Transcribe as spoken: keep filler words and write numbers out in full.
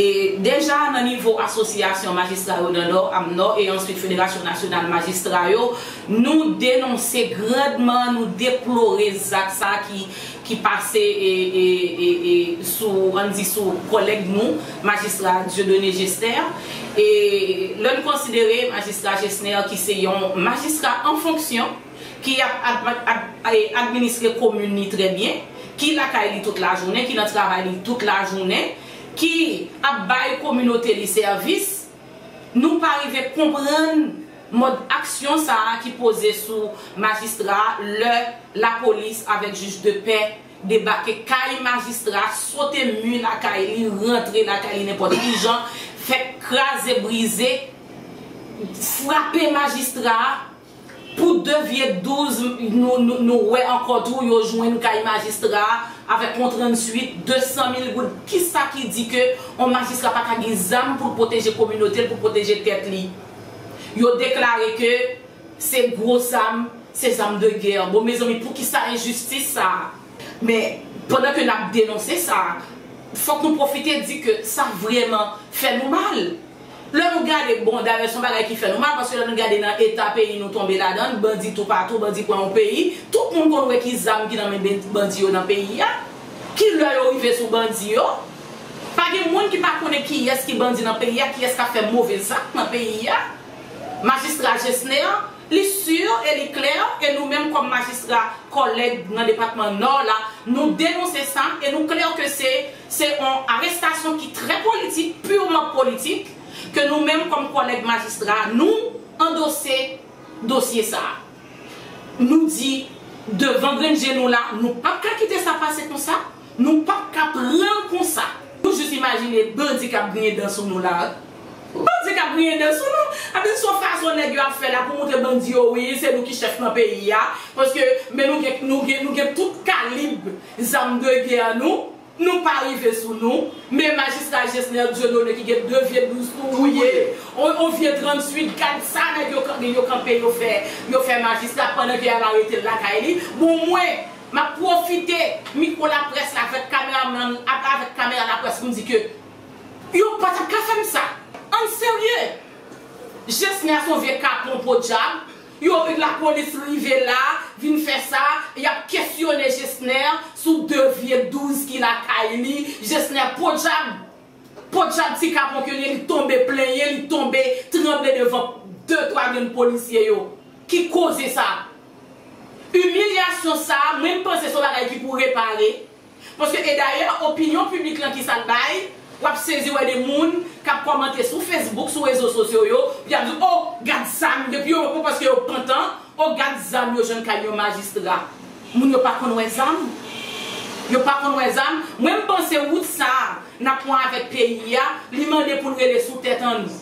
E deja nan nivo asosyasyon majistra yo nan Nò, AMNOR, e answit Federasyon Nasyonal Majistra yo, nou denonse grandman, nou deplore zak sa ki, ki pase e, e, e, e sou, ann di sou kòlèg nou, majistra Dieudonné Gesner. E lè n konsidere majistra Gesner ki se yon majistra an fonksyon, ki ap ad, ad, ad, administre komin li trè byen, ki lakay li tout lajounen, ki nan travay li tout lajounen, ki ap bay kominote li sèvis, nou pa rive konprann mòd aksyon sa a ki poze sou majistra a lè lapolis avèk jij de pè debake kay majistra, sote mi lakay li, rantre lakay li nenpòt ki jan, fèk kraze brize, frape majistra a. Pou de vye douz, nou, nou, nou wè ankò tou, yo jwenn kay majistra a avèk yon tranntuit, de san mil goud. Kisa ki di ke yon majistra pa ka gen zam pou l pwoteje kominote l, pou l pwoteje tèt li? Yo deklare ke se gwo zam, se zam de gè. Bon, mezanmi, poukisa enjistis sa a? Men, pandan ke n ap denonse sa, fòk nou pwofite di ke sa vrèman fè nou mal. Lè nou gade, bon, dayè, se yon bagay ki fè nou mal, paske lè nou gade nan eta peyi nou tonbe ladan, bandi toupatou, bandi pran yon peyi, tout moun konn wè ki zam ki nan men ben-, bandi yo nan peyi a. Ki lè yo rive sou bandi yo? Pa gen moun ki pa konnen kiyès ki bandi nan peyi a, kiyès k ap fè move zak nan peyi a. Majistra Gesner, li si e li klè, e nou menm kòm majistra, kòlèg nan depatman Nò la, nou denonse sa e nou klè ke se, se yon arestasyon ki trè politik, pirman politik, ke nou menm kòm kòlèg majistra, nou andose dosye sa a. Nou di, devan grenn je nou la, nou p ap ka kite sa pase konsa, nou p ap ka pran l konsa. Nou jis imajine bandi k ap griyen dan sou nou la. Bandi k ap griyen dan sou nou. Anpil se yon fason nèg yo ap fè la pou montre bandi yo, wi, se nou ki chèf nan peyi a. Paske, men nou gen, nou gen, nou gen tout kalib zam de gè nou. Nou pa rive sou nou. Men majistra Gesner Dieudonné ki gen de vye douz touye, on, on vye tranntuit, gad sa nèg yo kan-, yo kanpe, yo fè, yo fè majistra pandan ke y al arete l lakay li. Bon, mwen, m ap pwofite mikwo laprès la avèk kameramann, avèk kamera laprès pou m di ke yo pa t ap ka fè m sa. Ann serye. Gesner se yon vye kapon podyab. Yo, lapolis rive la, vin fè sa, y ap kesyone Gesner sou de vye douz ki lakay li. Gesner podyab, podyab ti kapon ke li, li tonbe plenyen, li tonbe tranble devan de twa grenn polisye yo. Ki koze sa? Imilyasyon sa, mwen m panse se yon bagay ki pou repare. Paske, e dayè, opinyon piblik lan ki sa l bay, w ap sezi wè de moun k ap kòmante sou Facebook, sou rezo sosyo yo, y ap di, "O, gad zam," epi yo, paske yo pantan, "O, gad zam yo jwenn kay yon majistra." Moun yo pa konn wè zam. Yo pa konn wè zam. Mwen, m panse wout sa a n ap pran avèk peyi a, li mande pou n rele sou tèt an nou.